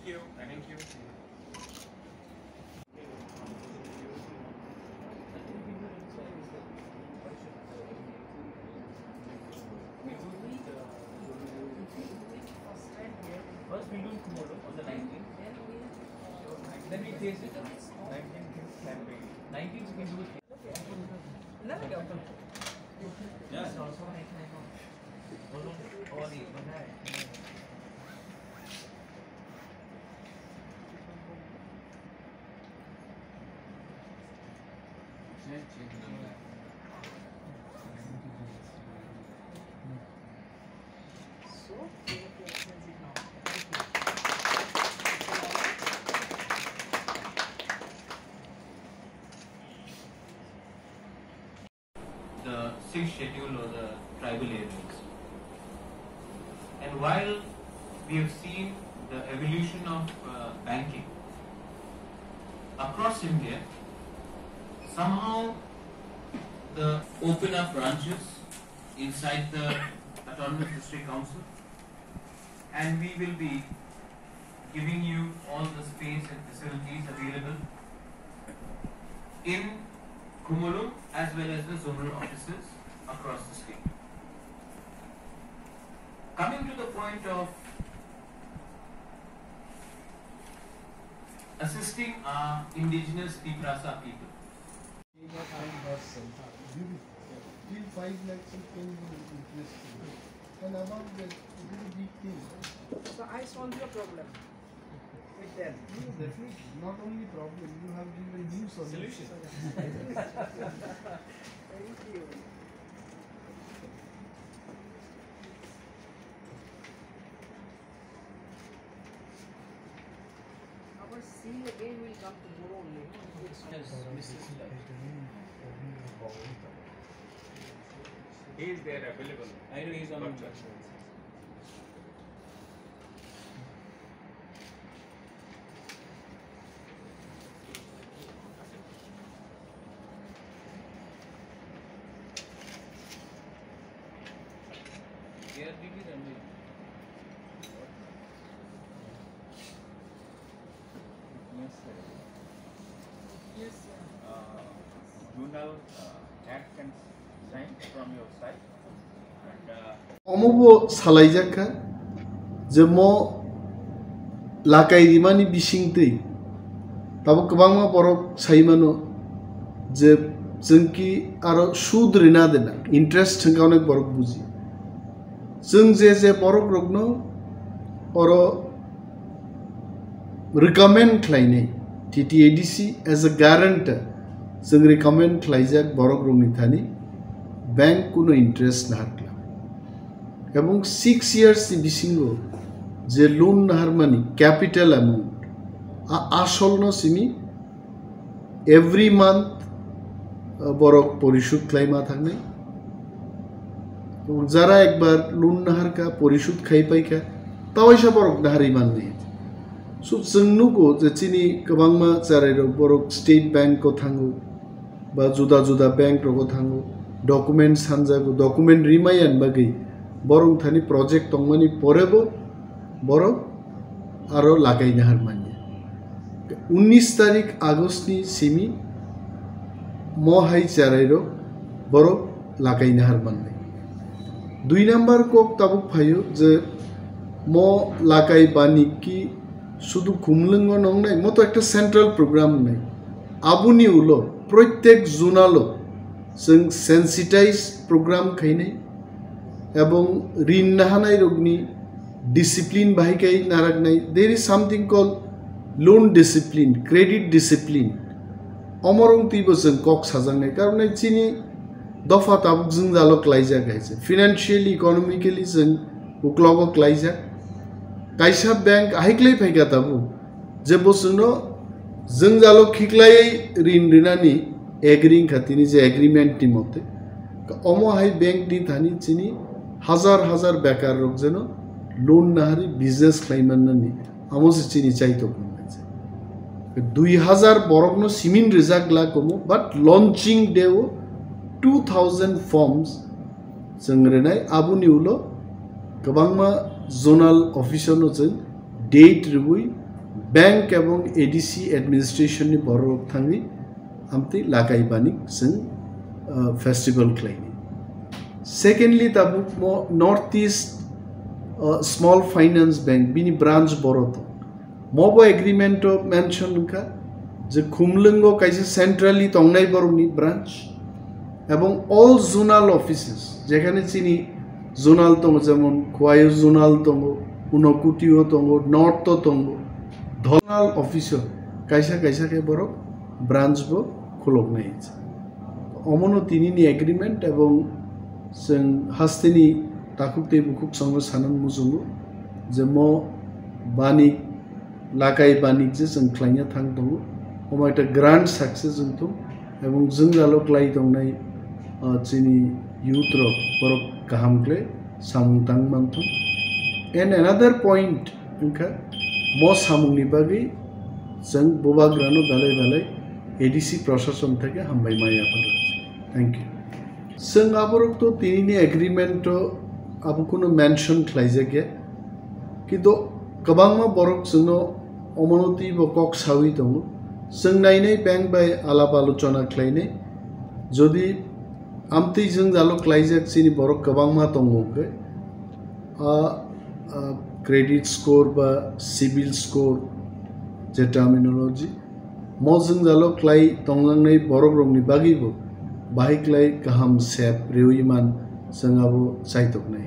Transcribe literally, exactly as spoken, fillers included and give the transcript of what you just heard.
you. Thank you. First we do tomorrow on the nineteenth. Then we taste it. Nineteenth is campaign. Nineteenth we can do it. The sixth schedule or the tribal areas. And while we have seen the evolution of uh, banking across India, somehow the open up branches inside the Autonomous District Council, and we will be giving you all the space and facilities available in Khumulwng as well as the zonal offices across the state. Coming to the point of assisting our indigenous Tiprasa people, Till five lakhs you can do interest. And above that, it is a big thing. So I solve your problem with them. No, definitely. Not only problem, you have given new solution. Thank you. Our seal again will come tomorrow only. Yes, Missus Lal. He is there available. I know he is on. Yes, sir. Uh, Junal, uh, act and sign from your side. And, uh, Omo bo salaijak kha je mo lakai rimani bisingtwi tabuk kwbangma borok sai mano je chwng ki aro sud rina dena interest hwnkha onek borok buji. Chwng je je borok rokno oro recommend khlainai, T T A D C as a guarantor chwng recommend khlaijak borok rokni thani bank kuno interest nahar kla. Ebong six years ni bisingo je loan naharmani capital amount, a asol no simi every month, uh, borok porishud khlaima thangnai. Jara ekbar loan naharkha, porishud khai paikha, tawaisa borok naharwi mannai. So, chwng nugo je chini kwbangma charairok borok State Bank o thango, ba juda juda bank rogo thango, document sanjago, document rimayan bagwi borok thani project tongmani porebo borok aro lagai nahar manya. Unnish tarik August ni simi mo hai charairok borok lagai nahar mannai. Dui number kok tabuk phaio je mo lagai bani ki sudu Khumulwngo nongnai, mo to ekta central program wngnai. Aboni ulo proitek zonalo chwng sensitize program khainai ebong rin nahanai rokni discipline bahai kai naraknai. There is something called loan discipline, credit discipline. Omorong twibo chwng kok sajaknai, karon chini dopha tabuk jwngjalo klaijak hai se. Financially, economically chwng uklogo klaijak. Kaisa bank ahai klai phaikha tabuk, je bo chwngno jwngjalo khiklaiwi rin rinani agree wngkha tini je agreement ni mote. Omo hai bank ni thani chini hazar hazar bekar rok jeno loan nahari business khlai mannani amo se chini chaitok nangkha. Dui hazar borokno simin rijak glak omo, but launching day o two thousand forms chwng rinai, aboni ulo kwbangma zonal officer no chwng date rwui Bank ebong A D C administration ni borok thangwi amtwi lakai banik chwng, uh, festival khlaini. Secondly, tabuk mo North East, uh, Small Finance Bank bini branch boro tong. Mobo agreement o mention wngkha je Khumlwngo kaisa centrally tongnai borokni branch ebong all zonal offices, jekhane chini zonal tongo, jemon Khowai o zonal tongo, Unakoti o tongo, North o tongo, zonal office o kaisa kaisa khe borok branch bo khuloknai. Omono tinini agreement ebong chwng hasteni takhuk tei bukhuk songno sanan muchungo je mo banik lakai banik je chwng khlaina thang tongo, omo ekta grand success wng thung, ebong jwngjalo klai tongnai, uh, chini youth rok borok kaham kle samung tang man thung. And another point wngkha, mo samungni bagwi chwng bubagrano belai belai A D C proshashon theke hambai ma yapharwi. Thank you. Chwng aborok to tinini agreement o abo kuno mention khlaijak ya. Kintu kwbangma borok chwngno omono twibo kok sawi tongo. Chwng nainai bank bai alap alochona khlainai. Jodi amtwi jwngjalo klaijak chini borok kwbangma tongo hwnkhe, a, a, credit score ba CIBIL score je terminology, mo jwngjalo klai tongjaknai borokrokni bagwibo bahai klai kaham sep rwui man chwng abo chaitoknai.